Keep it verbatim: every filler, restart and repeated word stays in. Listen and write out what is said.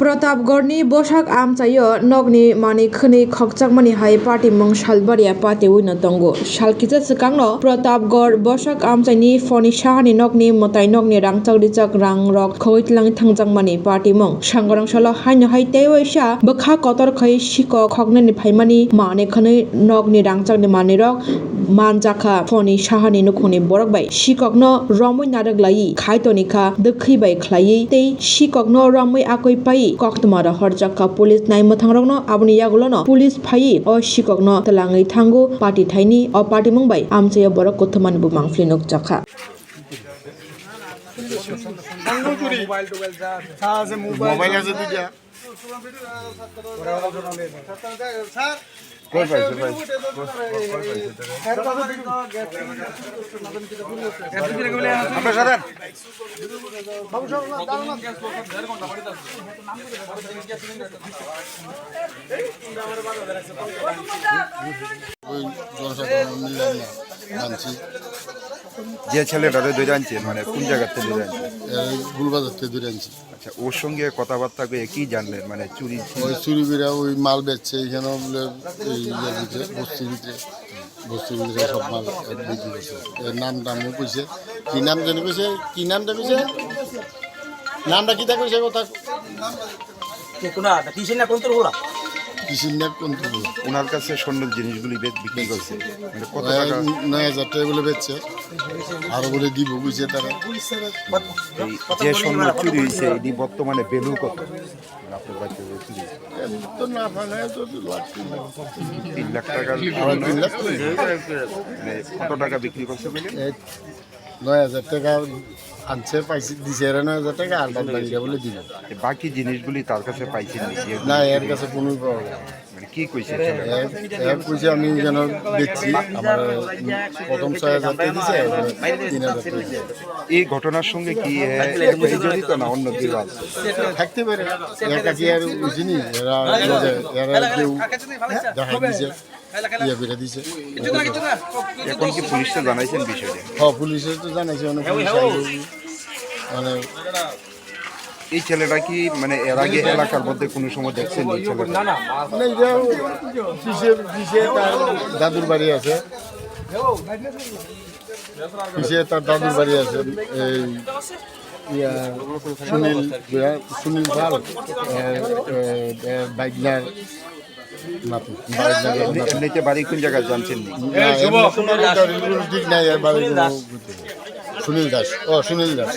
Pratapgarhni bwsak amchaio nokni manwi khwnwi khokjakmani hai patimung salbaria patiwi no tongo. Sal kisa swkangno Pratapgarh bwsak amchaini Phoni Sahani nokni mwtai nokni rangchak rijak rangrok khogwi twlangwi thangjakmani patimung. Sangrang salo haino hai tei waisa bwkha kotor khai sikok khoknani phaimani manwi khwnwi nokni rangchakni manwirok manjakha. Phoni Sahani nukhungni borok bai sikokno romwi narwk laiwi khai tonikha, dwkhwi bai khlaiwi tei sikokno romwi akwi paiwi koktwma rohorjakha police naimwthangrokno. Aboni yagulono police phaiwi o sikokno twlangwi thango. Party thaini o patimung bai amchaio borok kuthumani bo mangpili nukjakha. Mobile আছে দুইটা। কই পাইছে, পাইছে? কই, কই পাইছে তারা? আপনার সাথে? ওই জনসাধারণ মিলে আমরা আনছি। যে ছেলেটারে ধরে আনছে, মানে কোন জায়গা থেকে ধরে আনছে? এই গুলবাজার থেকে ধরে আনছি। আচ্ছা, ওর সঙ্গে কথাবার্তা কয়ে কি জানলেন? মানে চুরি ছিল? ওই চুরি করে ওই মাল বেচছে, এখানে বলে এই ইয়ে দিতে, বস্তির ভিতরে, বস্তির ভিতরে সব মাল বিক্রি করছে। এর নাম টামও কইছে, কি নাম জানি কইছে, কি নাম জানি কইছে? নামটা কিতা কইছে কথা? কিসির না কোন তোর বলা? কিসির না কোন তোর বলা? ওনার কাছে স্বর্ণের জিনিসগুলি বে-, বিক্রি করছে। মানে কত টাকা? নয় হাজার টাকা বলে বেচছে। আরো বলে দিব কইছে তারা। এই যে স্বর্ণ চুরি হয়েছে, এটি বর্তমানে ভ্যালু কত? আপনার বাড়িতে যে চুরি হয়েছে? এমনি তো না ফানায় তো লাখ তিন লাখ। তিন লাখ টাকার স্বর্ণ। তিন লাখ। মানে কত টাকা বিক্রি করছে বলে? নয় হাজার টাকা আনছে, পাইছে, দিছে এরা নয় হাজার টাকা, আর বাদ বাকিটা বলে দিল। এ, বাকি জিনিসগুলি তার কাছে পাইছেন নি? যে না, এর কাছে কোনো পাওয়া যায় না। মানে কি কইছে ছেলে? এ, এ কইছে আমি যেন বেচছি, আমার প্রথম ছয় হাজার টাকা দিছে, এবার তিন হাজার টাকা দিছে। এই ঘটনার সঙ্গে কি, এ, একাই জড়িত না অন্য কেউ আছে? থাকতে পারে, একা কি আর বুঝিনি, এরা, এরা কেউ দেখা দিছে। ইয়ে বেড়ে দিছে। এখন কি পুলিশে জানাইছেন বিষয়টা? হ্যাঁ, পুলিশে তো জানাইছে, অনেক পুলিশ আইলো। মানে এই ছেলেটা কি, মানে, এর আগে এলাকার মধ্যে কোনো সময় দেখছেন এই ছেলেটা? না, এটা পিছে, পিছে তার দাদুর বাড়ি আছে, পিছে তার দাদুর বাড়ি আছে। এই ইয়া, সুনীল, ইয়া, সুনীল পাল, এ, এ, এ, বাইকনার নাতি, বাইকনার এমনি-, নাতি। এমনিতে বাড়ি কোন জায়গায় জানছেন নি? না, এমনি কোনো বাড়ির কোনো দিক নাই, এর বাড়ি কোনো সুনীল দাস, ও, সুনীল দাস।